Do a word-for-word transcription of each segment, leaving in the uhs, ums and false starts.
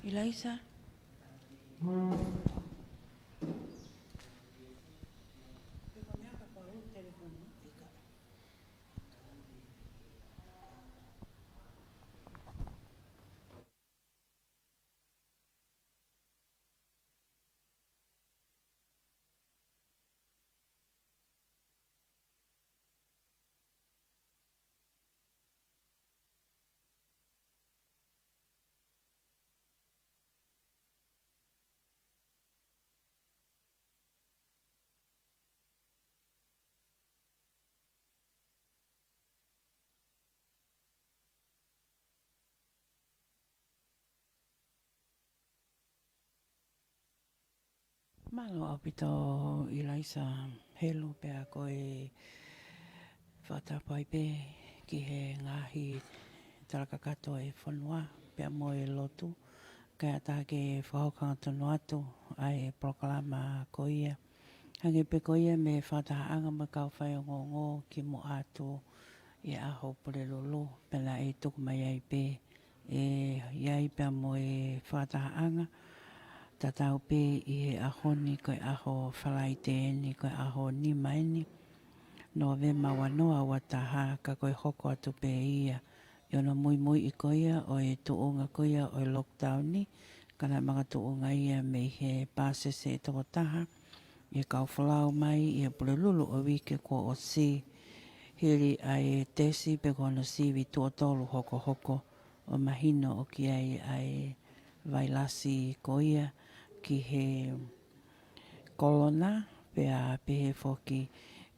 ʻIlaisa. Mālō ʻaupito ʻIlaisa Helu, pea ko e fakatapu ai pē ki he ngaahi talakakato e fonua pea mo e lotu, kae ʻatā ke fakahoko hangatonu atu ʻa e polokalama ko ia. Hangē pē ko ia mei he fakatahaʻanga mo e kau faiongoongo kimuʻa atu ʻi he ʻaho Pulelulu, pea naʻe tuku mai ai pē ʻe ʻi ai pea mo e fakatahaʻanga, tatau pē ʻi he ʻaho ni, ko e ʻaho Falaite eni, ko e ʻaho nima eni, Nōvema ua noa ua taha, ka ko e hoko atu pē ia ʻi hono muimuiʻi ko ia ʻo e tuʻunga ko ia ʻo e lockdown ni, ka naʻe makatuʻunga ia mei he pāsese ʻe toko taha ʻi he kau folau mai ʻi he Pulelulu ʻo e uike kuo ʻosi, hili ʻa e tesi pe ko hono sivi tuʻo tolu hokohoko ʻo mahino ʻoku ʻi ai ʻa e vailasi ko ia ki he kolona, pea pehē foki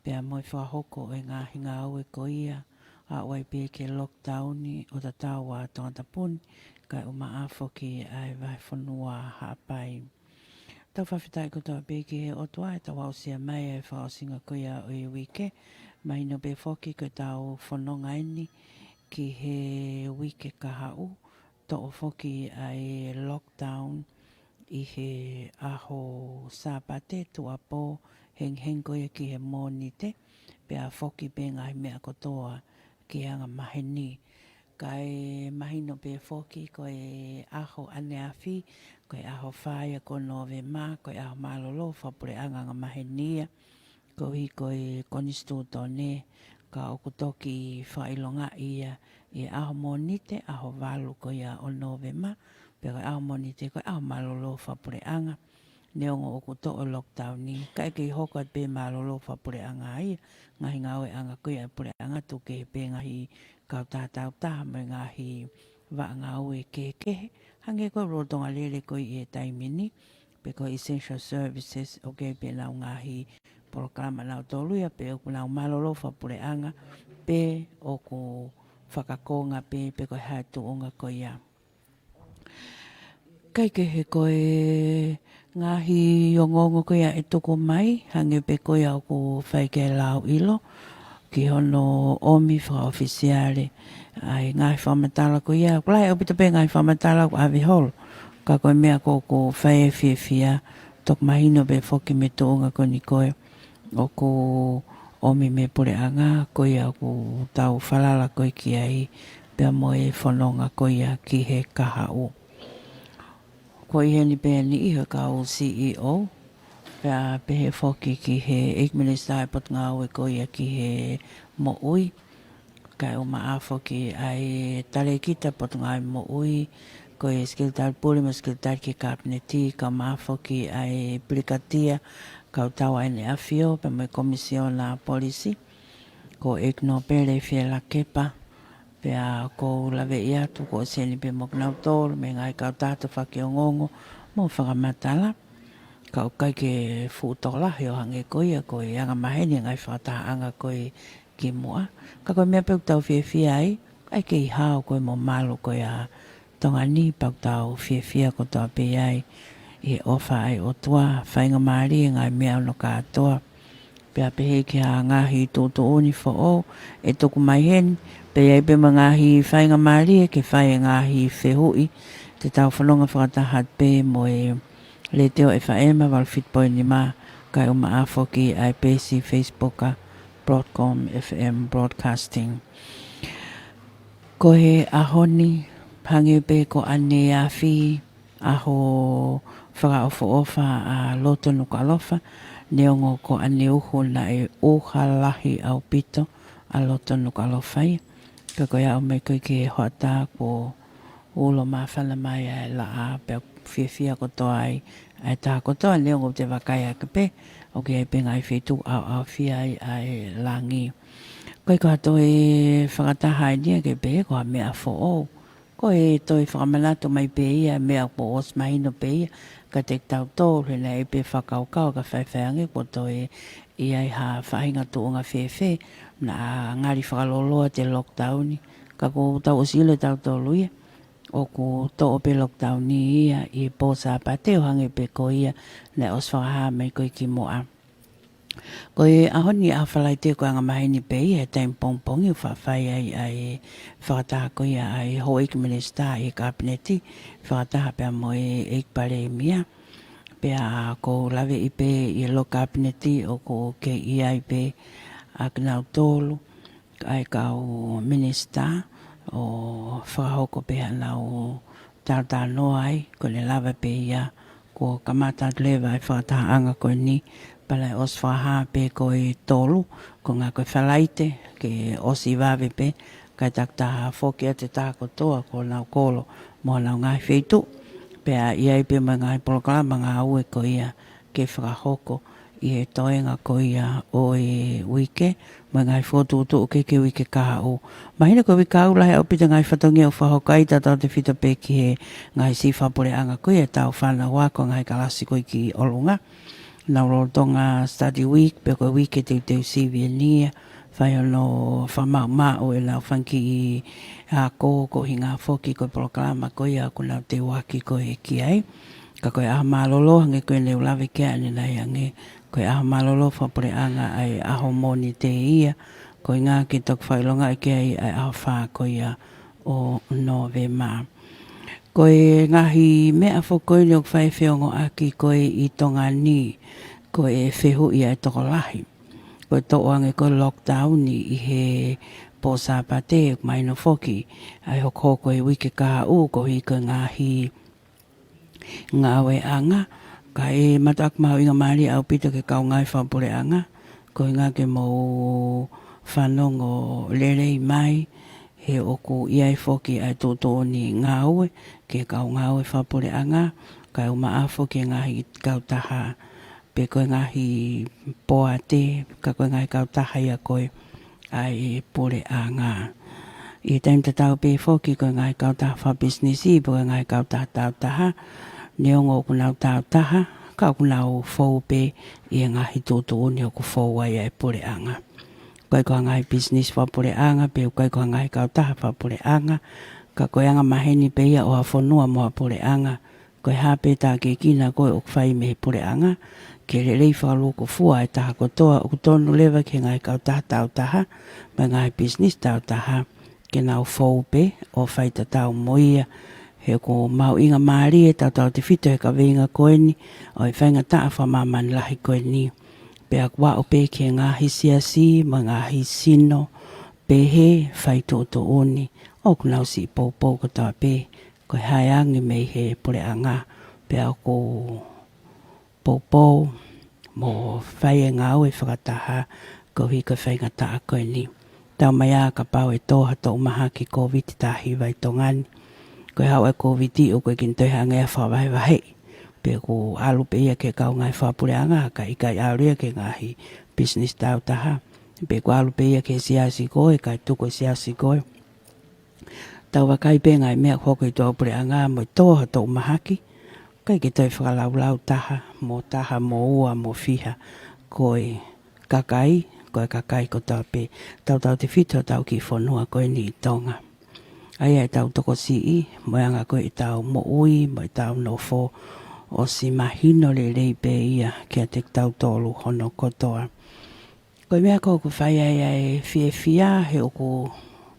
pea mo e fakahoko ʻo e ngaahi ngāue ko ia, aʻu ai pē ki he lockdown ʻo tatau ʻa Tongatapu ni, kae ʻumaʻā foki ʻa e vahefonua Haʻapai. Tau fakafetaʻi kotoa pē ki he ʻOtua ʻetau aʻusia mai ʻa e fakaʻosinga ko ia ʻo e uike. Mahino pē foki ko ʻetau fononga eni ki he uike kahaʻu, toʻo foki ʻa e lockdown ʻi he ʻaho Sāpate, tuʻuapō, hengihengi ko ia ki he Mōnite, pea foki pē ngaahi meʻa kotoa ki he anga maheni. Kae mahino pē foki ko e ʻaho ʻaneafi, ko e ʻaho fā ia ko Nōvema, ko e ʻaho mālōlō fakapuleʻanga anga maheni ia, koeʻuhi ko e Konisitūtone, ka ʻoku toki fakaʻilongaʻi ia ʻi he ʻaho Mōnite, ʻaho valu ko ia ʻo Nōvema, pea ko e ʻaho Mōnite ko e ʻaho mālōlō fakapuleʻanga. Neongo ʻoku toʻo e lockdown ni, kae kei hoko atu pē mālōlō fakapuleʻanga ia, ngaahi ngāueʻanga ko ia ʻa e puleʻanga, tuku kehe pē ngaahi kautaha tautaha mo e ngaahi vaʻa ngāue kehekehe, hangē ko e lolotonga lele ko ia ʻi he taimi ni, pe ko e essential services, ʻoku ʻi ai pē ʻenau ngaahi polokalama ʻanautolu ia, pe ʻoku nau mālōlō fakapuleʻanga, pe ʻoku fakakonga pē, pe ko e hā e tuʻunga ko ia. Kae kehe ko e ngaahi ongoongo ko ia ʻe tuku mai, hangē pē ko ia ʻoku fai ki ai e lauʻilo ki hono ʻomi fakaʻofisiale ʻa e ngaahi fakamatala ko ia, ʻoku lahi ʻaupito pē ngaahi fakamatala ʻoku ʻave holo. Ka ko e meʻa ko ē ʻoku fai e fiefia, toki mahino pē foki mei he tuʻunga ko eni ko ē ʻoku ʻomi mei he puleʻanga, ko ia ʻoku tau falala ko ē ki ai, pea mo e fononga ko ia ki he kahaʻu. Ko e ʻi heni pē ʻa e niʻihi ʻo e kau C E O, pea pehē foki ki he ʻEiki Minisitā ʻo e Potungāue ko ia ki he Moʻui, kae ʻumaʻā foki ʻa e talēkita Potungāue Moʻui, ko e Sekelitali Pule mo e Sekelitali ki he Kapineti, kae ʻumaʻā foki ʻa e Pilikatia, kau tau ʻa ʻEne ʻAfio, pea mo e Komisiona Polisi, ko e ʻEiki Nōpele Fiela Kepa, pea ʻoku ou laveʻi atu kuo ʻosi eni pē mo kinautolu mei he ngaahi kautaha fakiongoongo mo fakamatala, ka ʻoku ʻikai ke fuʻu tokolahi ʻo hangē ko ia ko e anga maheni e ngaahi fakatahaʻanga ko ē kimuʻa. Ka ko e meʻa pē ʻoku tau fiefia ai, ʻikai kei hao ko ē mo malu ko ia ʻa Tonga ni, pea ʻoku tau fiefia kotoa pē ai ʻi he ʻofa ʻa e ʻOtua, faingamālie e ngaahi meʻa ʻo hono kātoa. Pea pehē ki ha ngaahi tuʻutuʻuni foʻou ʻe tuku mai heni, pea ʻi ai pē mo e ngaahi faingamālie ke fai e ngaahi fehuʻi, te tau fononga fakataha pē mo e Letiō F M valu fitu poini nima, kae ʻumaʻā foki ʻa e peesi Facebook ʻa Broadcom F M Broadcasting. Ko e ʻaho ni, hangē pē ko ʻaneafi, ʻaho fakaʻofoʻofa ʻa Loto Nukuʻalofa, neongo ko ʻene uhu naʻe uha lahi ʻaupito ʻa Loto Nukuʻalofa ia. Ka ko ia ʻo mai ko ē ki he hoʻatā kuo ulo māfana mai ʻa e laʻā pea fiefia kotoa ai ʻa e taha kotoa, neongo te vakai ake pē, ʻoku ʻi ai pē ngaahi feituʻu ʻaoʻaofia ai ʻa e langi. Ko e ko ha toe fakataha eni ia ke pehē ko ha meʻa foʻou. Ko e toe fakamanatu mai pē ia meʻa kuo ʻosi mahino pē ia kiate kitautolu he naʻe ʻi ai pē fakakaukau ka faifai ange kuo toe ʻi ai ha faʻahinga tuʻunga fēfē, naʻa ngali fakaloloa ʻa e lockdown, ka kuo tau ʻosi ʻilo ʻe tautolu ia ʻoku toʻo pē lockdown ia ʻi he pō Sāpate ʻo hangē pē ko ia naʻe ʻosi fakahā mai ko ē kimuʻa. Ko e ʻaho ni ʻaho Falaite ko e anga maheni pē ia he taimi pongipongi ʻoku faʻa fai ai ʻa e fakataha ko ia ʻa e Houʻeiki Minisitā ʻi he Kapineti, fakataha pea mo e ʻEiki Palēmia. Pea ʻoku ou laveʻi pē ʻi he loki Kapineti ʻoku kei ʻi ai pē ʻa kinautolu ʻa e kau minisitā ʻo fakahoko pē haʻanau talanoa ai, ko ʻene lava pē ia kuo kamata atu leva ʻa e fakatahaʻanga ko eni, pea naʻe ʻosi fakahā pē ko e tolu, ko e ʻuhinga ko e Falaite, ke ʻosi vave pē, kae takitaha foki ʻa e taha kotoa ki honau kolo mo honau ngaahi feituʻu. Pea ʻi ai pē mo e ngaahi polokalama ngāue ko ia ke fakahoko ʻi he toenga ko ia ʻo e uike, mo e ngaahi fokotuʻutuʻu ki he uike kahaʻu. Mahino ko e uike kahaʻu lahi ʻaupito e ngaahi fatongia ʻoku fakahoko ai, tautautefito pē ki he ngaahi siʻi fakapuleʻanga ko ia ʻetau fānau ako, ngaahi kalasi ko ē ki ʻolunga. Nau lolotonga study week, pe ko e uike teuteu sivi eni ia, fai hono fakamaʻumaʻu ʻenau fanga kiʻi ako, ko e ʻuhinga foki ko e polokalama ko ia ʻoku nau teuaki ko ē ki ai. Ka ko e ʻaho mālōlō hangē ko ʻene u lave ki ai ʻanenai ange, ko e ʻaho mālōlō fakapuleʻanga ʻa e ʻaho Mōnite ia, ko e ʻuhinga ke toki fakaʻilongaʻi ki ai ʻa e ʻaho fā ko ia ʻo Nōvema. Ko e ngaahi meʻa foki ko eni ʻoku fai feongoʻaki ko ē ʻi Tonga ni, ko e fehuʻi ʻa e tokolahi. Ko e toʻo ange ko e lockdown ʻi he pō Sāpate, mahino foki ʻa e hokohoko he uike kahaʻu, koeʻuhi ko e ngaahi ngāueʻanga, ka ʻe mātuʻaki mahuʻinga mālie ʻaupito ki he kau ngāue fakapuleʻanga, ko e ʻuhinga ke mou fanongo lelei mai, he ʻoku ʻi ai foki ʻa e tuʻutuʻuni ngāue ki he kau ngāue fakapuleʻanga, kae ʻumaʻā foki e ngaahi kautaha, pe ko e ngaahi poate, ka ko e ngaahi kautaha ia ko ē ʻa e puleʻanga. ʻI he taimi tatau pē foki ko e ngaahi kautaha fakapisinisi, pe ko e ngaahi kautaha tāutaha, neongo ʻoku nau tāutaha, ka ʻoku nau fou pē ʻi he ngaahi tuʻutuʻuni ʻoku fou ai ʻa e puleʻanga. ʻIkai ko ha ngaahi pisinisi fakapuleʻanga, pe ʻikai ko ha ngaahi kautaha fakapuleʻanga, ka ko e anga maheni pē ia ʻo ha fonua mo ha puleʻanga, ko e hā pē tākiekina ko ē ʻoku fai mei he puleʻanga, ke lelei fakalūkufua e taha kotoa, ʻoku tonu leva ki he ngaahi kautaha tāutaha, mo e ngaahi pisinisi tāutaha, ke nau fou pē ʻo faitatau mo ia, he ʻoku mahuʻinga mālie tautautefito he kaveinga ko eni ʻo e faingataʻa fakamāmani lahi ko eni. Pea ʻoku aʻu pē ki he ngaahi siasi mo e ngaahi sino pehē, fai tuʻutuʻuni, ʻoku nau siʻi poupou kotoa pē, ko e hā e angi mei he puleʻanga, pea ʻoku poupou mo fai e ngāue fakataha koeʻuhi ko e faingataʻa ko eni. Taumaiā kapau ʻe tō ha toʻu mahaki Kōviti taha hiva ʻi Tonga ni, ko e haʻu e Kōviti ʻoku ʻikai ke ne toe hangē ha fakavahevaheʻi, pe ʻoku ʻalu pē ia ki he kau ngāue fakapuleʻanga, kae ʻikai ʻalu ia ki he ngaahi pisinisi tāutaha, pe ʻoku ʻalu pē ia ki he siasi ko ē, kae tuku e siasi ko ē. Tau vakai pē ngaahi meʻa ʻoku hoko ʻi tuʻa ʻo e puleʻanga mo e tō ha toʻu mahaki, ʻikai ke toe fakalaulau taha mo taha mo ua mo fiha, ko e kakai, ko e kakai kotoa pē, tautautefito hotau kiʻi fonua ko eni ʻi Tonga. ʻA ia ʻetau tokosiʻi mo e anga ko ē ʻetau moʻui mo ʻetau nofo, ʻosi mahino lelei pē ia kiate kitautolu hono kotoa. Ko e meʻa ko ē ʻoku fai ai ʻa e fiefia, he ʻoku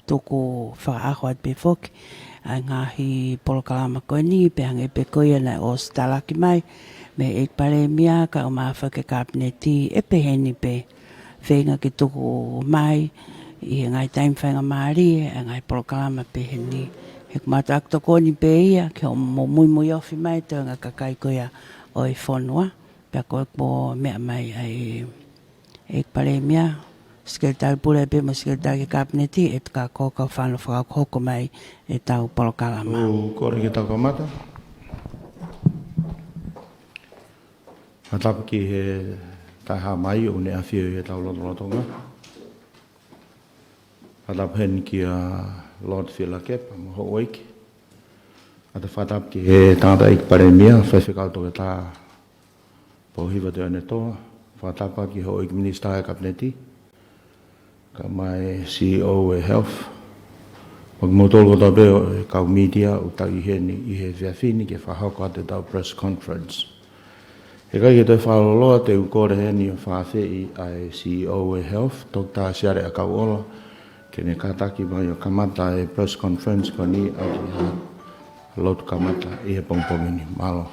tuku fakaʻaho atu pē foki ʻa e ngaahi polokalama ko eni, pea hangē pē ko ia naʻe ʻosi talaki mai mei he ʻEiki Palēmia, kae ʻumaʻā foki e Kapineti, ʻe pehē ni pē, feinga ke tuku mai ʻi he ngaahi taimi faingamālie ʻa e ngaahi polokalama pehē ni He ko e mātuʻaki tokoni pē ia ke mo muimui ofi mai e toenga kakai ko ia ʻo e fonua. Pea ko e pō meʻa mai ai ʻEiki Palēmia, Sekelitali Pule pea mo e Sekelitali ki he Kapineti, ʻe toki kau fano fakahoko mai ʻetau polokalama. ʻOku kole ke tau kamata. Fakatapu ki he Taʻehāmai ʻoku ne ʻafio ʻi heʻetau lotolotonga. Fakatapu heni kia Lord Fielakepa mo houʻeiki. ʻOatu fakatapu ki he tangataʻeiki Palēmia, Faifekau Toketā Pōhiva Tuʻiʻonetoa. Fakatapu ki houʻeiki Minisitā ʻo e Kapineti, kae ʻumaʻā e C E O ʻo e Health. Mo kimoutolu kotoa pē ʻo e kau mītia ʻoku tau ʻi heni ʻi he efiafi ni ke fakahoko atu ʻetau press conference. He ʻikai ke toe fakalōloa, te u kole heni ʻo fakaafeʻi ʻa e C E O ʻo e Health, Toketā Siale ʻAkauʻola, ke ne kātaki mai ʻo kamata e press conference ko eni ʻaki ha lotu kamata ʻi he pongipongi ni. Mālō.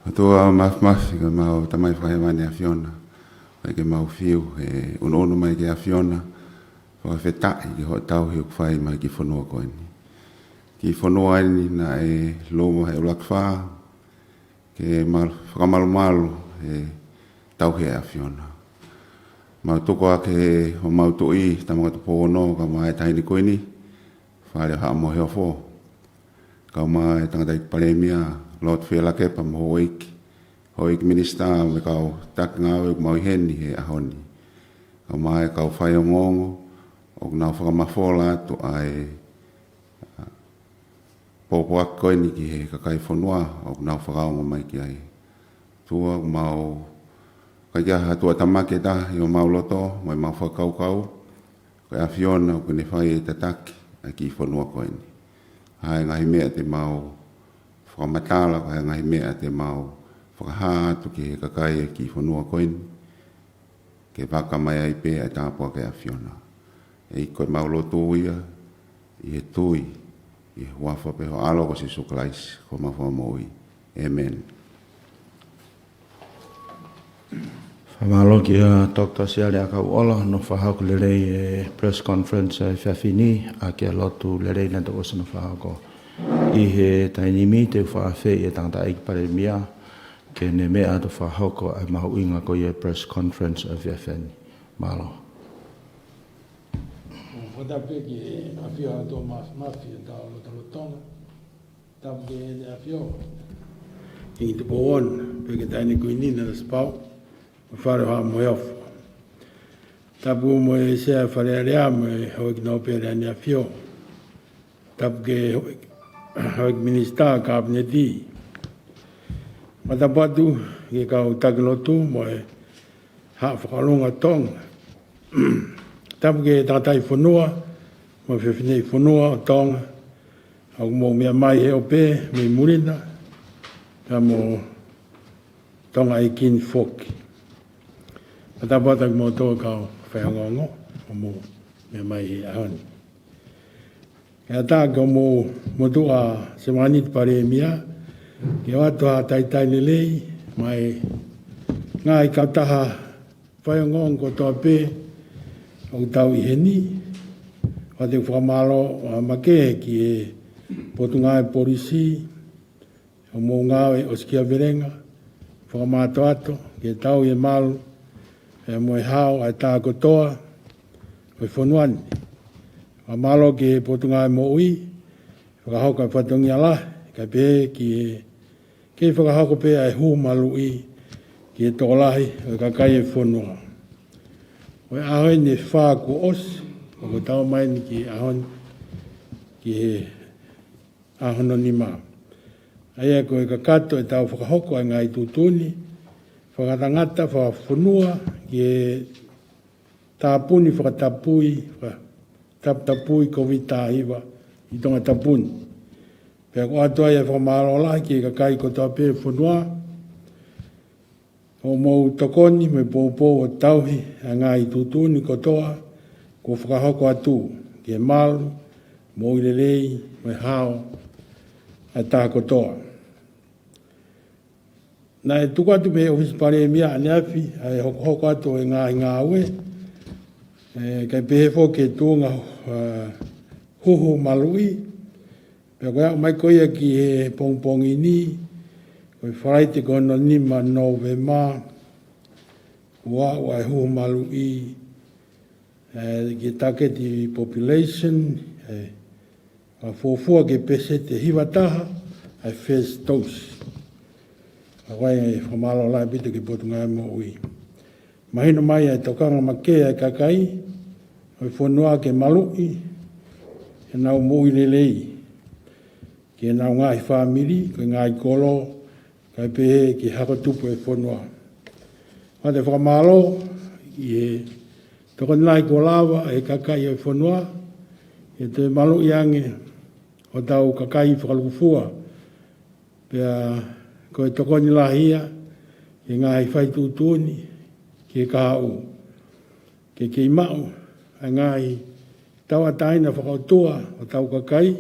ʻOtua Māfimafi, ko ʻemau Tamai Fakahēvani ʻAfiona, ʻoku ʻikai ke mau fiu he ʻunuʻunu mai ki he ʻAfiona, fakafetaʻi ki hoʻo tauhi ʻoku fai mai ki he fonua ko eni. Ki he fonua eni naʻe luma he ʻUluaki Fā, ke mal-, fakamalumalu he tauhi ʻa e ʻAfiona. Mau tuku ā ki homau Tuʻi, Tama Tuʻipō Ono, kae ʻumaʻā e Taʻahine Kuini, Fale ʻo Haʻa Moheofo, kae ʻumaʻā e tangataʻeiki Palēmia, Lord Fielakepa mo houʻeiki, houʻeiki Minisitā mo e kau taki ngāue ʻoku mau ʻi heni he ʻaho ni, kae ʻumaʻā e kau faiongoongo ʻoku nau fakamafola atu ʻa e, ʻa, pōpoaki ko eni ki he kakai e fonua ʻoku nau fakaongo mai ki ai. ʻOtua, ʻoku mau, ʻikai ke ʻi ai ha tuʻutāmaki ʻe taha ʻi homau loto mo ʻemau fakakaukau, ko e ʻAfiona ʻoku ne fai e tataki ʻa e kiʻi fonua ko eni. ʻA e ngaahi meʻa te mau fakamatala, ko e ngaahi meʻa te mau fakahā atu ki he kakai ʻa e kiʻi fonua ko eni, ke vaka mai ai pē ʻa e tāpuaki ʻa e ʻAfiona. ʻEiki, ko ʻemau lotu ia ʻi he tui ʻi he huafa pē ho ʻAlo ko Sīsū Kalaisi, ko homau Fakamoʻui. ʻĒmeni. Fakamālō kia Toketā Siale ʻAkauʻola, nofo fakahoko lelei e press conference ʻo e efiafi ni, ʻaki ʻa e lotu lelei naʻa tau ʻosi nofo fakahoko. ʻI he taimi ni te u fakaafeʻi e tangataʻeiki Palēmia ke ne meʻa atu ʻo fakahoko ʻa e mahuʻinga ko ia e press conference ʻo e efiafi ni. Mālō. Fakatapu ki he ʻAfio ʻa e ʻOtua Māfimafi ʻi heʻetau lotolotonga. Tapu ki he ʻEne ʻAfio, Kingi Tupou Ono, pea ki he Taʻahine Kuini Nanasipauʻu, mo Fale ʻo Haʻa Moheofo. Tapu mo e Sea Fale Alea mo e Houʻeiki Nōpele ʻa e ʻEne ʻAfio. Tapu ki he Houʻeiki, Houʻeiki Minisitā Kapineti. Fakatapu atu ki he kau taki lotu mo e Haʻa Fofonga ʻo Tonga. Tapu ki he tangataʻi fonua mo e fefineʻi fonua ʻo Tonga, ʻoku mou meʻa mai he ope mei muli na, pea mo Tonga ʻi he kini foki. Fakatapu atu kimoutolu kau faiongoongo, ʻoku mou meʻa mai he ʻaho ni. Kae ʻatā ki hoʻomou motuʻa Semāniti Palēmia, ke ʻoatu ha talitali lelei maʻa e ngaahi kautaha faiongoongo kotoa pē ʻoku tau ʻi heni. ʻOatu e fakamālō, ʻa, makehe ki he Potungāue Polisi, hoʻomou ngāue ʻosikiavelenga, fakamātoato, ke tau ʻi he malu, pea mo e hao ʻa e tā kotoa ʻo e fonua ni. Fakamālō ki he Potungāue Moʻui, fakahoko e fatongia lahi, kae pehē ki he, ke fakahoko pē ʻa e hū maluʻi ki he tokolahi ʻo e kakai e fonua. Ko e ʻaho eni ʻe fā kuo ʻosi, ʻoku tau ō mai eni ki he ʻaho ni, ki he ʻaho hono nima. ʻA ia ko e kakato ʻetau fakahoko ʻa e ngaahi tuʻutuʻuni fakatangata, fakafonua, ki he tāpuni fakatapui, faka-, taputapui Kōviti taha hiva ʻi Tongatapu ni. Pea ʻoku ʻoatu ai ʻa e fakamālō lahi ki he kakai kotoa pē fonua, hoʻomou tokoni mo e poupou ʻo tauhi ʻa e ngaahi tuʻutuʻuni kotoa kuo fakahoko atu ki he malu, moʻui lelei, mo e hao ʻa e tā kotoa. Naʻe tuku atu mei he ʻŌfisi Palēmia ʻaneafi ʻa e hokohoko atu ʻo e ngaahi ngāue, ʻE, kae pehē foki ki he tuʻunga, ʻa, huhu maluʻi. Pea ko e aʻu mai ko ia ki he pongipongi ni, ko e Falaite ko hono nima Nōvema, ʻoku aʻu ʻa e huhu maluʻi, ʻe, ki he target population, ʻe, ʻa fuofua ki he peseti ʻe hiva taha ʻa e first dose. ʻA ia ko e fakamālō lahi ʻaupito ki he Potungāue Moʻui. Mahino mai ʻa e tokanga makehe ʻa e kakai ʻo e fonua ke maluʻi ʻenau moʻui lelei ki heʻenau ngaahi fāmili, ko e ngaahi kolo, kae pehē ki he hako tupu ʻo e fonua. ʻOatu e fakamālō ki he tokoni lahi kuo lava ʻe he kakai ʻo e fonua ke toe maluʻi ange hotau kakai fakalūkufua. Pea ko e tokoni lahi ia ki he ngaahi fai tuʻutuʻuni ki he kahaʻu, ke kei maʻu ʻa e ngaahi tauʻatāina fakaʻotua ʻo hotau kakai,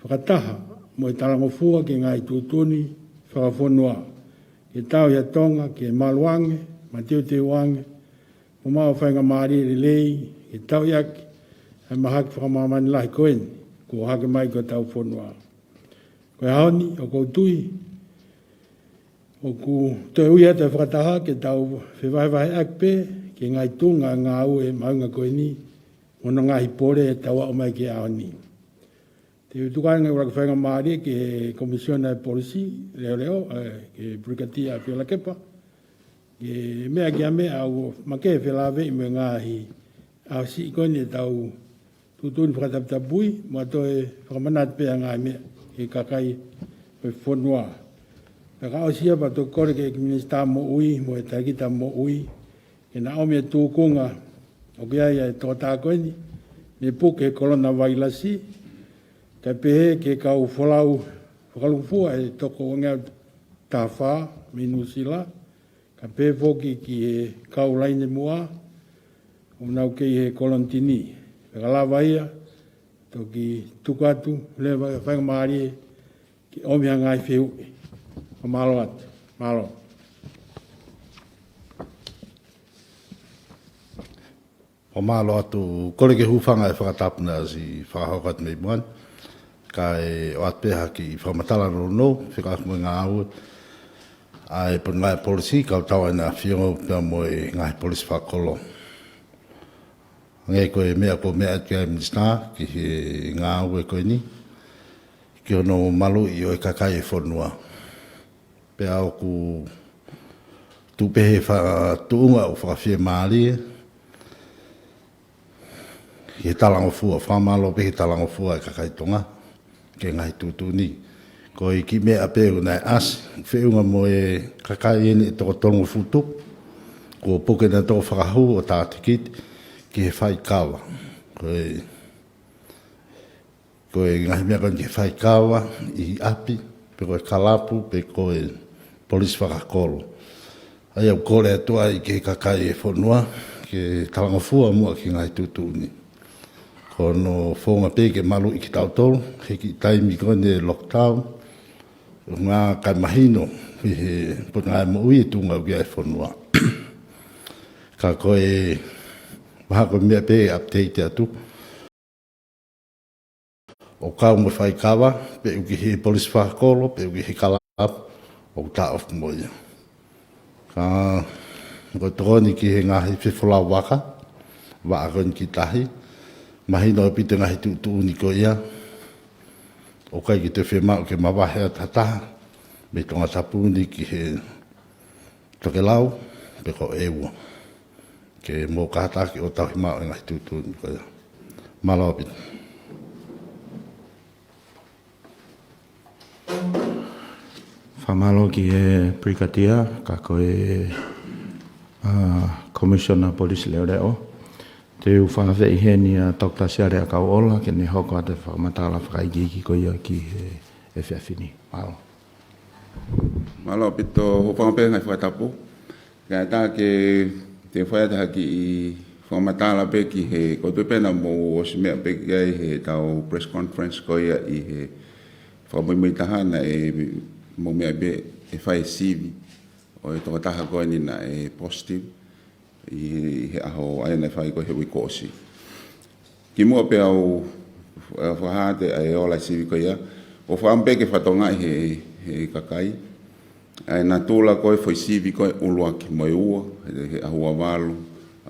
fakataha mo e talangofua ki he ngaahi tuʻutuʻuni fakafonua, ke tauhi ʻa Tonga ke malu ange, mateuteu ange, mo maʻu faingamālie lelei ke tauʻi ʻaki ʻa e mahaki fakamāmani lahi ko eni kuo hake mai ki hotau fonua. Ko e ʻaho ni, ʻoku ou tui ʻoku toe ui atu e fakataha ke tau fevahevaheʻaki pē ki he ngaahi tuʻunga ngāue mahuʻinga ko eni mo hono ngaahi pole ʻe tau aʻu mai ki he ʻaho ni. Te u tuku ʻa e ngaahi ʻuluaki faingamālie ki he Komisiona ʻo e Polisi Leʻoleʻo, ʻe, ki he Pulikatia ʻApiolakepa, ke meʻa ki ha meʻa ʻoku makehe felāveʻi mo e ngaahi ʻaho siʻi ko eni ʻetau tuʻutuʻuni fakataputapui, mo toe fakamanatu pē ʻa e ngaahi meʻa ki he kakai ʻo e fonua. Pea ka ʻosi ia pea toki kole ki he Minisitā Moʻui mo e Talēkita Moʻui ke na ʻomi e tūkunga ʻoku ʻi ai ʻa e toketā ko eni, mei he puke ʻo e kolona vailasi, kae pehē ki he kau folau fakalūkufua ʻe toko uangeau taha fā mei Nuʻusila, kae pehē foki ki he kau laine muʻa ʻoku nau kei he kolonitini. Pea ka lava ia, toki tuku atu leva ʻa e faingamālie ke ʻomi ha ngaahi fehuʻi. Fakamālō atu. Mālō. Fakamālō atu, kole ke u hūfanga he fakatapu naʻe ʻosi fakahoko atu mei muʻa ni. Kae ʻoatu pē ha kiʻi fakamatala nounou, fekauʻaki mo e ngāue ʻa e Potungāue Polisi, kau tau ʻa e ʻAfio pea mo e ngaahi polisi fakakolo. Hangē ko e meʻa kuo meʻa atu ki ai e Minisitā ki he ngāue ko eni, ki hono maluʻi ʻo e kakai ʻo e fonua. Pea ʻoku tuʻu pē he fa-, tuʻunga ʻoku fakafiemālie ki he talangofua, fakamālō pē ki he talangofua ʻa e kakai Tonga ki he ngaahi tuʻutuʻuni. Ko e kiʻi meʻa pē ʻoku nau ʻasi, feʻunga mo e kakai eni ʻe toko tolungofulu tupu, kuo puke nautolu fakahū ʻo tā tikite ki he faikava. Ko e Ko e ngaahi meʻa ko eni ki he faikava ʻi ʻapi, pe ko e kalapu, pe ko e polisi fakakolo. ʻA ia ʻoku kole atu ai ki he kakai ʻo e fonua ke talangofua muʻa ki he ngaahi tuʻutuʻuni. Ko hono founga pē ke maluʻi kitautolu he kiʻi taimi ko eni ʻo e lockdown, ʻuhinga kae mahino ʻi he Potungāue Moʻui e tuʻunga ʻoku ʻi ai e fonua. Ka ko e mahalo ko e meʻa pē update atu. ʻO kau mo e faikava, pe ʻoku ʻi he polisi fakakolo, pe ʻoku ʻi he kalapu, ʻoku taʻofi mo ia. Ka ko e tokoni ki he ngaahi fefolau vaka, vaʻa ko eni ki tahi, mahino ʻaupito e ngaahi tuʻutuʻuni ko ia, ʻoku ʻikai ke toe fiemaʻu ke mavahe ʻa e taha mei Tongatapu ni ki he tokelau, pe ko ʻEua. Ke mou kātaki ʻo tauhi maʻu e ngaahi tuʻutuʻuni ko ia. Mālō ʻaupito. Fakamālō ki he Pulikatia, ka ko e, ʻa, Komisiona Polisi Leʻoleʻo. Te u fakaafeʻi heni ʻa Toketā Siale ʻAkauʻola, ke ne hoko atu e fakamatala fakaikiiki ko ia ki he efiafi ni. Mālō. Mālō ʻaupito, hūfanga pē he ngaahi fakatapu. Kae ʻatā ke, te u fai atu ha kiʻi fakamatala pē ki he, ko e toe pē naʻa mou ʻosi meʻa pē ki ai heʻetau press conference ko ia ʻi he fakamuimui taha naʻe mou meʻa pē ʻe fai e sivi ʻo e tokotaha ko eni naʻe positive. ʻi he ʻaho ʻa ia naʻe fai ko ē he uike kuo ʻosi. Kimuʻa pea u, ʻa, fakahā atu ʻa e ola sivi ko ia, ʻoku ou fakaʻamu pē ke fakatokangaʻi he, he kakai ʻa e natula ko ē foʻi sivi ko ē ʻuluaki mo e ua, he, he ʻaho ua valu,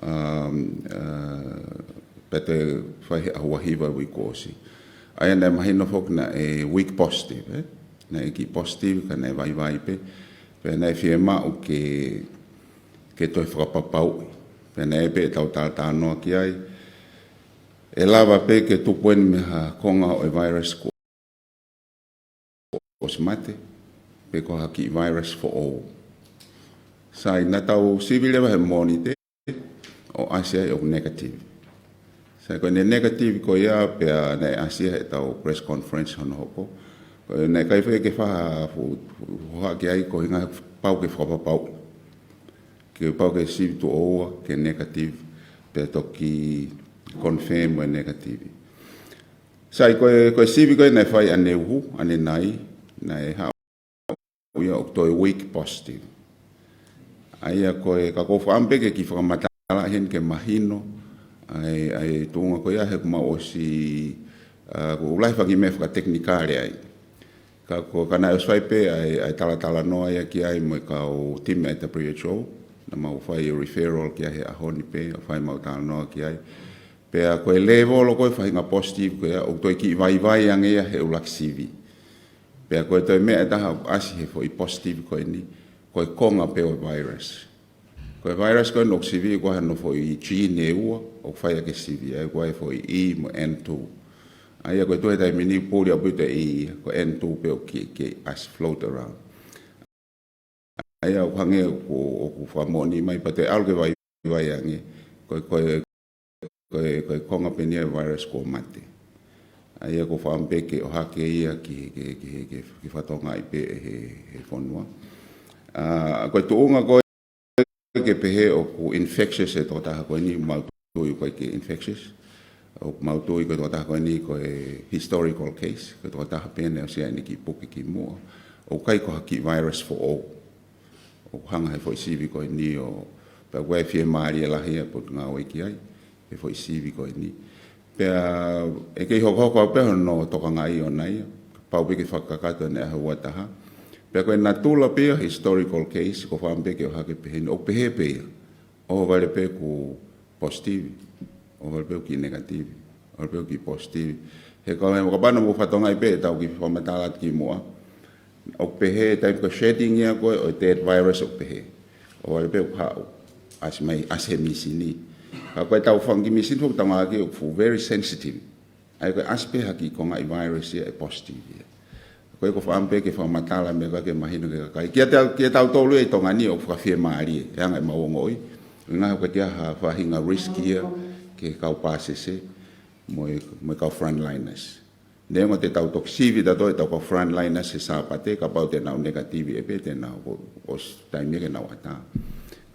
um, uh, pea toe fai he ʻaho ua hiva uike kuo ʻosi. ʻA ia naʻe mahino foki naʻe weak positive, ē? Naʻe kiʻi positive ka naʻe vaivai pē, pea naʻe fiemaʻu ke, ke toe fakapapauʻi. Pea naʻe pē ʻetau talatalanoa ki ai, ʻe lava pē ke tupu eni mei ha konga ʻo e virus kuo ʻosi mate, pe ko ha kiʻi virus foʻou. Sai, naʻa tau sivi leva he Mōnite, ʻo ʻasi ai ʻoku negative. Sai, ko ʻene negative ko ia pea naʻe ʻasi ai heʻetau press conference hono hoko. Ko ʻene kai fai ke faha fu, fu, hohaʻa ki ai ko e ʻuhinga pau ke fakapapauʻi. Ke pau ke sivi tuʻo ua ke negative, pea toki confirm ʻa e negative. Sai, ko e, ko e sivi ko ē naʻe fai ʻaneuhu, ʻanenai, naʻe haʻu ia ʻo toe weak positive. ʻA ia ko e, ka ʻoku ou fakaʻamu pē ke kiʻi fakamatala heni ke mahino ʻa e, ʻa e tuʻunga ko ia he ʻoku mau ʻosi, ʻa, ʻoku lahi e fanga kiʻi meʻa fakatekinikale ai. Ka ko, ka naʻe ʻosi fai pē ʻa e, ʻa e talatalanoa ia ki ai mo e kau timi ʻa e W H O, naʻa mau fai referral ki ai he ʻaho ni pē, ʻo fai mau talanoa ki ai. Pea ko e lēvolo ko ē faʻahinga positive ko ia, ʻoku toe kiʻi vaivai ange ia he ʻuluaki sivi. Pea ko e toe meʻa ʻe taha ʻoku ʻasi he foʻi positive ko eni, ko e konga pē ʻo e virus. Ko e virus ko eni ʻoku sivi ko hano foʻi gene ʻe ua, ʻoku fai ʻaki e sivi, ʻa ia ko e foʻi E mo e N two. ʻA ia ko e toe taimi ni puli ʻaupito e E, ko e N two pē ʻoku kiʻi, kiʻi ʻasi float around. ʻA ia ʻoku hangē ʻoku, ʻoku fakamoʻoni mai pea toe ʻalu ke vaivai ange, ko e, ko e, ko e, ko e konga pē eni ʻa e virus kuo mate. ʻA ia ʻoku ou fakaʻamu pē ke ʻohake ia ki, ki, ki, ki, ki fakatokangaʻi pē he, he fonua. ʻA, ko e tuʻunga ko ē ke pehē ʻoku infectious e tokotaha ko eni, mau tui ʻoku ʻikai ke infectious. ʻOku mau tui ko e tokotaha ko eni ko e historical case, ko e tokotaha pē naʻe ʻosi ʻi ai ʻene kiʻi puke kimuʻa. ʻOku ʻikai ko ha kiʻi virus foʻou. ʻOku hanga he foʻi sivi ko eni ʻo, pea ʻoku ʻi ai e fiemālie lahi ia ʻa e Potungāue ki ai, he foʻi sivi ko eni. Pea ʻe kei hokohoko au pē hono tokangaʻi ʻona ia, pau pē ke fakakakato ʻene ʻaho ua taha. Pea ko e natula pē ia he historical case, ʻoku ou fakaʻamu pē ke ʻohake pehē ni, ʻoku pehē pē ia. ʻOhovale pē ʻoku positive, ʻohovale pē ʻoku kiʻi negative, ʻohovale pē ʻoku kiʻi positive. He ko e, kapau naʻa mou fakatokangaʻi pē ʻetau kiʻi fakamatala atu kimuʻa, ʻoku pehē, taimi ko e shedding ia ko ē ʻo e dead virus ʻoku pehē. ʻOhovale pē ʻoku haʻu, ʻasi mai, ʻasi he mīsini. Ka ko ʻetau fanga kiʻi mīsini foki ʻoku tau ngāueʻaki ʻoku fuʻu very sensitive. ʻA ia ko e ʻasi pē ha kiʻi kongaʻi virus ia ʻe positive ia. Ko ia ʻoku ou fakaʻamu pē ke fakamatala meʻa ko ē ke mahino ki he kakai. Kiate au, kiate kitautolu ia ʻi Tonga ni ʻoku fakafiemālie, ʻe anga ʻemau ongoʻi. ʻUhinga he ʻoku ʻikai ha faʻahinga risk ia ki he kau pāsese mo e, mo e kau frontliners. Neongo te tau toki sivi tautolu ʻetau kau frontliners he Sāpate, kapau te nau negative ʻe pē, te nau ko, ko s-, taimi ia ke nau ʻatā.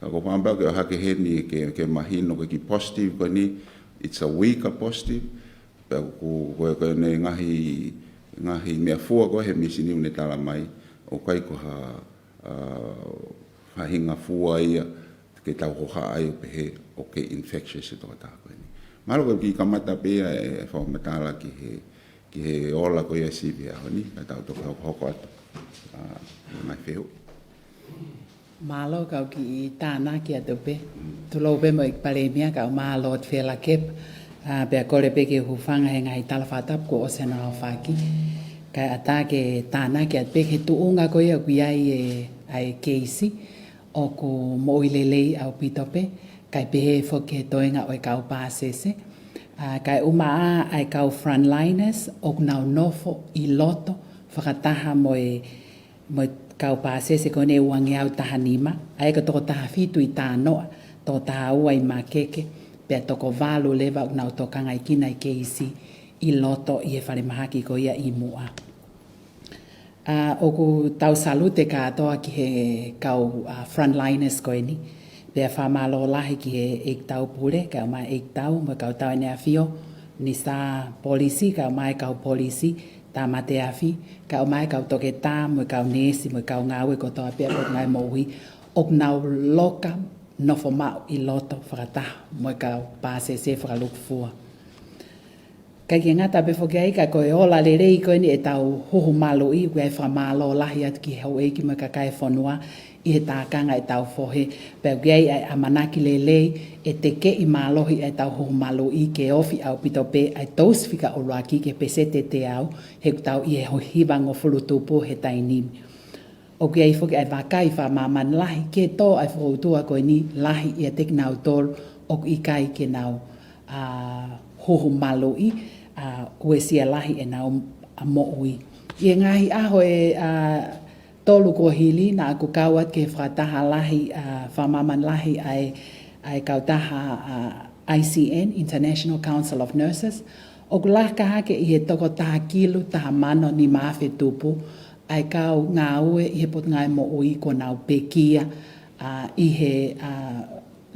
Ka ʻoku ou fakaʻamu pē ke ʻohake heni ke, ke mahino ko e kiʻi positive ko eni, it's a weaker positive, pea ʻoku, ko e, ko ʻene ngaahi, ngaahi meʻafua ko ē he mīsini ʻoku ne tala mai, ʻoku ʻikai ko ha, ʻa, faʻahinga fua ia ke tau hohaʻa ai ʻo pehē ʻoku kei infectious e tokotaha ko eni. Mahalo ko e kiʻi kamata pē ia e, e fakamatala ki he, ki he ola ko ia sivi he ʻaho ni, ka tau toki hokohoko atu. ʻA, mai fehu. Mālō, kau kiʻi tānaki atu pē. Tulou pē mo e Palēmia, kau mālō atu Fela Kepa. ʻA, pea kole pē ke u hūfanga he ngaahi tala fakatapu kuo ʻosi hono aofaki. Kae ʻatā ke tānaki atu pē ki he tuʻunga ko ia ʻoku ʻi ai e, ʻa e keisi, ʻoku moʻui lelei ʻaupito pē, kae pehē foki ki he toenga ʻo e kau pāsese. ʻA, kae ʻumaʻā ʻa e kau frontliners, ʻoku nau nofo ʻi loto, fakataha mo e mo e kau pāsese ko eni ʻe uangeau taha nima, ʻa ia ko e toko taha fitu ʻi Tānoʻa, toko taha ua ʻi Makeke, pea toko valu leva ʻoku nau tokangaekina e keisi ʻi loto ʻi he falemahaki ko ia ʻi Muʻa. ʻA, ʻoku tau salute kātoa ki he kau, ʻa, frontliners ko eni, pea fakamālō lahi ki he ʻEiki Tau Pule, kae ʻumaʻā e ʻEiki Tau, mo e kau tau ʻEne ʻAfio, Minisitā Polisi, kae ʻumaʻā e kau polisi, tāmate afi, kae ʻumaʻā e kau toketā, mo e kau neesi, mo e kau ngāue kotoa pē ʻa e Potungāue Moʻui, ʻoku nau loka nofo maʻu ʻi loto fakataha mo e kau pāsese fakalūkufua. ʻIkai ke ngata pē foki ai ka ko e ola lelei ko eni ʻetau huhu maluʻi, ʻoku ʻi ai e fakamālō lahi atu ki he houʻeiki mo e kakai e fonua ʻi he tākanga ʻetau fohe, pea ʻoku ʻi ai ʻa e ʻamanaki lelei ʻe tekeʻi mālohi ʻetau huhu maluʻi ke ofi ʻaupito pē ʻa e tousi fika ʻuluaki ki he peseti ʻe teau, he ʻoku tau ʻi he hivangofulu tupu he taimi ni. ʻOku ʻi ai foki ʻa e vakai fakamāmani lahi ke tō ʻa e fokoutua ko eni lahi ʻiate kinautolu ʻoku ʻikai ke nau, ā, huhu maluʻi, ā, uesia lahi ʻenau, ā, moʻui. ʻI he ngaahi ʻaho ʻe, ā, tolu kuo hili naʻa ku kau atu ki he fakataha lahi, ā, fakamāmani lahi ʻa e, ʻa e kautaha, ā, I C N, International Council of Nurses, ʻoku laka hake ʻi he toko taha kilu taha mano nima afe tupu ʻa e kau ngāue ʻi he Potungāue Moʻui kuo nau pekia, ā, ʻi he, ā,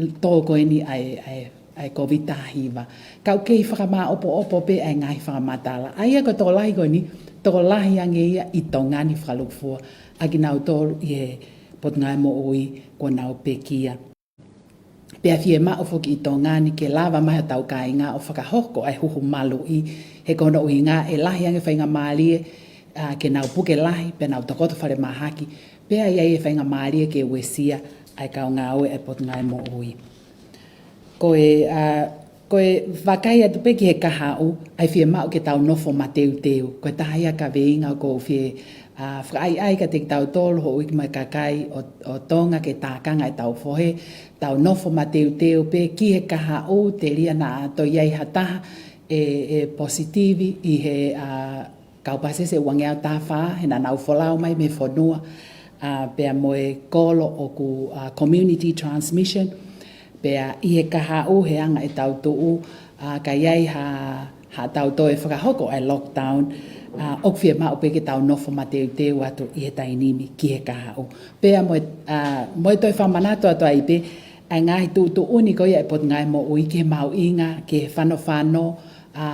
tō ko eni ʻa e, ʻa e, ʻa e Kōviti taha hiva. Ka ʻoku kei fakamāʻopoʻopo pē ʻa e ngaahi fakamatala. ʻA ia ko e tokolahi ko eni, tokolahi ange ia ʻi Tonga ni fakalūkufua ʻa kinautolu ʻi he Potungāue Moʻui kuo nau pekia. Pea fiemaʻu foki ʻi Tonga ni ke lava mai hotau kāinga ʻo fakahoko ʻa e huhu maluʻi, he ko hono ʻuhinga ʻe lahi ange faingamālie, ā, ke nau puke lahi, pea nau tokoto falemahaki, pea ʻi ai e faingamālie ke uesia ʻa e kau ngāue ʻa e Potungāue Moʻui. Ko e, ā, ko e vakai atu pē ki he kahaʻu, ʻa e fiemaʻu ke tau nofo mateuteu. Ko e taha ia e kaveinga ʻoku ou fie, ā, fakaʻaiʻai kiate kitautolu, houʻeiki mo e kakai ʻo, ʻo Tonga ke tākanga ʻetau fohe, tau nofo mateuteu pē ki he kahaʻu, telia naʻa toe ʻi ai ha taha ʻe, ʻe positivi ʻi he, ā, kau pāsese ʻe uangeau taha fā, he naʻa nau folau mai mei he fonua, ā, pea mo e kolo ʻoku, ā, community transmission, pea ʻi he kahaʻu he anga ʻetau tuʻu, ā, ka ʻi ai ha, haʻatau toe fakahoko ʻa e lockdown, ā, ʻoku fiemaʻu pē ke tau nofo mateuteu atu ʻi he taimi ni ki he kahaʻu. Pea mo e, ā, mo e toe fakamanatu atu ai pē, ʻa e ngaahi tuʻutuʻuni ko ia ʻa e Potungāue Moʻui ki he mahuʻinga, ki he fanofano, ā,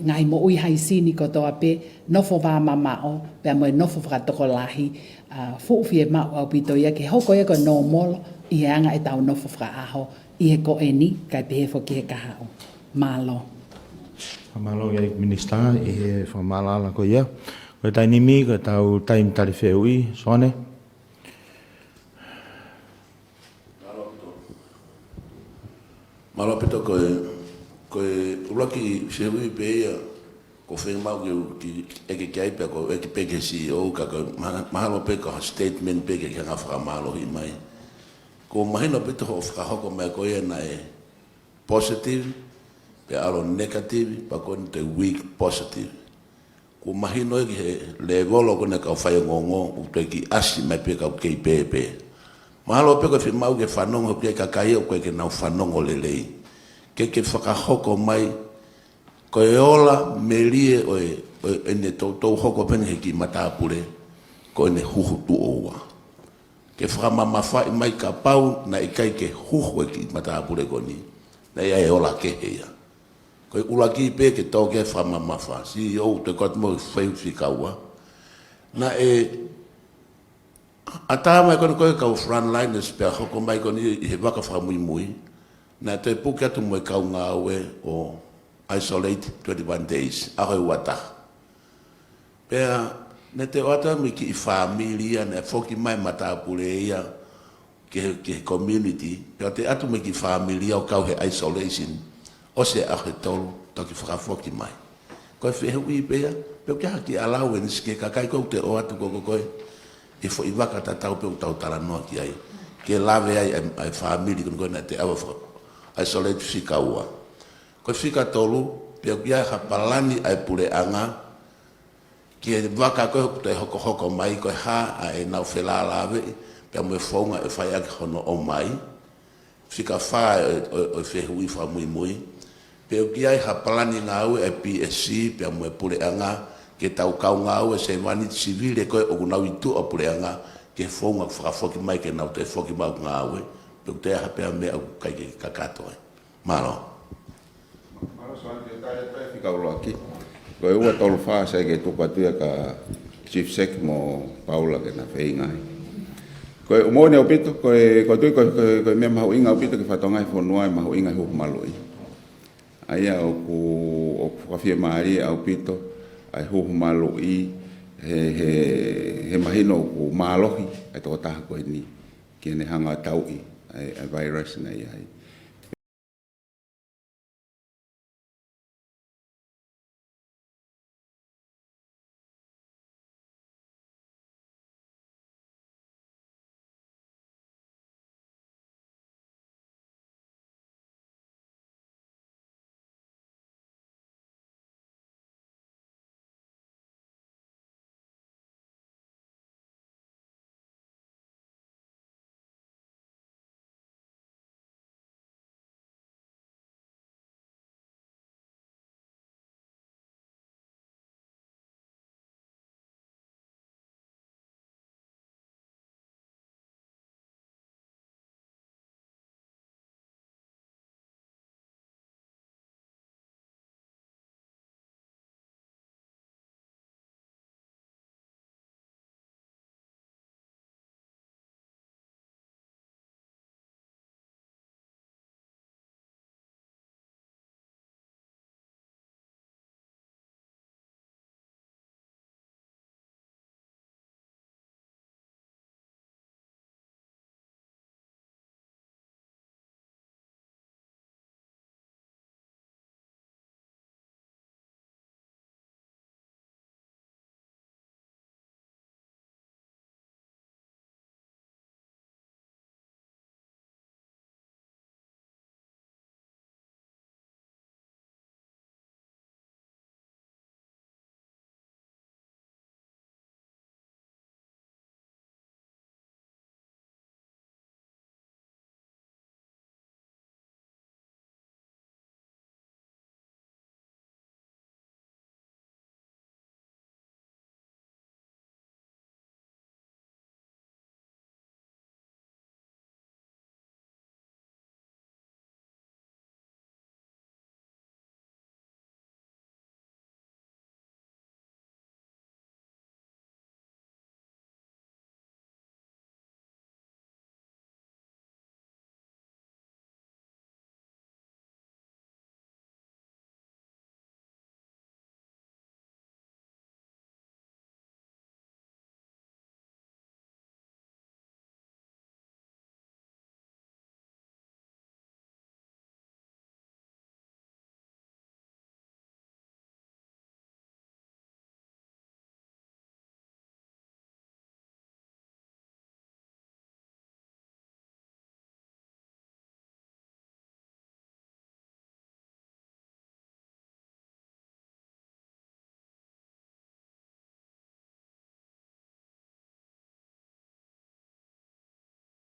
ngaahi moʻui haisini kotoa pē, nofo vāmamaʻo, pea mo e nofo fakatokolahi, ā, fuʻu fiemaʻu ʻaupito ia ke hoko ia ko e nōmolo ʻi he anga ʻetau nofo fakaʻaho, ʻi he ko eni, kae pehē foki he kahaʻu. Mālō. Mālō ʻEiki Minisitā, ʻi he fakamaʻalaʻala ko ia. Ko e taimi ni, ko ʻetau taimi tali fehuʻi, Sone. Mālō ʻaupito ko e, ko e ʻuluaki fehuʻi pē ia, ʻoku ou fiemaʻu ke u, ke ʻeke ki ai pea ʻoku ou ʻeke pē ki he C E O, ka ko e maha-, mahalo pē ko ha statement pē ke, ke hanga fakamālohi mai. ʻOku mahino pē ʻa hoʻo fakahoko mai ko ia naʻe positive, pea ʻalu ʻo negative, pea ko eni toe weak positive. ʻOku mahino ia ki he lēvolo ko eni ʻa e kau faiongoongo, ʻoku toe kiʻi ʻasi mai pē kau kei pēpē. Mahalo pē ʻoku fiemaʻu ke fanongo ki ai e kakai ʻoku ʻikai ke nau fanongo lelei. Ke ke fakahoko mai, ko e ola melie ʻo e, ʻo e, ʻene toutou hoko pē eni he kiʻi matāpule, ko ʻene huhu tuʻo ua. Ke fakamamafaʻi mai kapau naʻe ʻikai ke huhu e kiʻi matāpule ko eni, naʻe ʻi ai e ola kehe ia. Ko e ʻuluaki pē ke tō ki ai e fakamamafa, C E O, toe ko atu mo e fehuʻi fika ua. Naʻe ʻatā mai ko eni ko e kau frontliners pea hoko mai ko eni ʻi he vaka fakamuimui, naʻe toe puke atu mo e kau ngāue ʻo isolate twenty-one days, ʻaho ʻe uataha. Pea naʻe toe ʻoatu mo e kiʻi fāmili ia, naʻe foki mai matāpule ia ki he, ki he community, pea toe ʻoatu mo e kiʻi fāmili ia ʻo kau he isolation, ʻosi e ʻaho ʻe tolu, toki fakafoki mai. Ko e fehuʻi pē ia, pe ʻoku ʻi ai ha kiʻi allowance ki he kakai ko ē ʻoku toe ʻoatu ko ē, ko ē, ʻi he foʻi vaka tatau pē ʻoku tau talanoa ki ai. Ke lave ai ʻa e, ʻa e fāmili ko eni ko ē naʻe toe ʻave ʻo faka-, isolate fika ua. Ko e fika tolu, pe ʻoku ʻi ai ha palani ʻa e puleʻanga, ki he vaka ko ē ʻoku toe hokohoko mai, ko e hā ʻa ʻenau felālāveʻi, pea mo e founga ʻe fai ʻaki hono ʻomai. Fika fā ʻo e, ʻo e, ʻo e fehuʻi fakamuimui. Pe ʻoku ʻi ai ha palani ngāue ʻa e P S C, pea mo e puleʻanga, ke tau kau ngāue sevāniti sivile ko ē ʻoku nau ʻi tuʻa puleʻanga, ki he founga fakafoki mai ke nau toe foki mai ʻo ngāue, pe ʻoku toe ʻi ai ha pē ha meʻa ʻoku ʻikai ke kakato ai. Mālō. Mālō, Sone, ke tai, tai fika ʻuluaki. Ko e ua tolu fā sai ke tuku atu ia kia Chief Sec mo Paula ke na feinga ai. Ko e ʻumoʻoni ʻaupito, ko e, ko e tui, ko e, ko e, ko e meʻa mahuʻinga ʻaupito ki he fatongia e fonua ʻa e mahuʻinga e huhu maluʻi. ʻA ia ʻoku, ʻoku fakafiemālie ʻaupito ʻa e huhu maluʻi he, he, he mahino ʻoku mālohi ʻa e tokotaha ko eni ki heʻene hanga ʻo tauʻi ʻa e, ʻa e virus naʻe ʻi ai.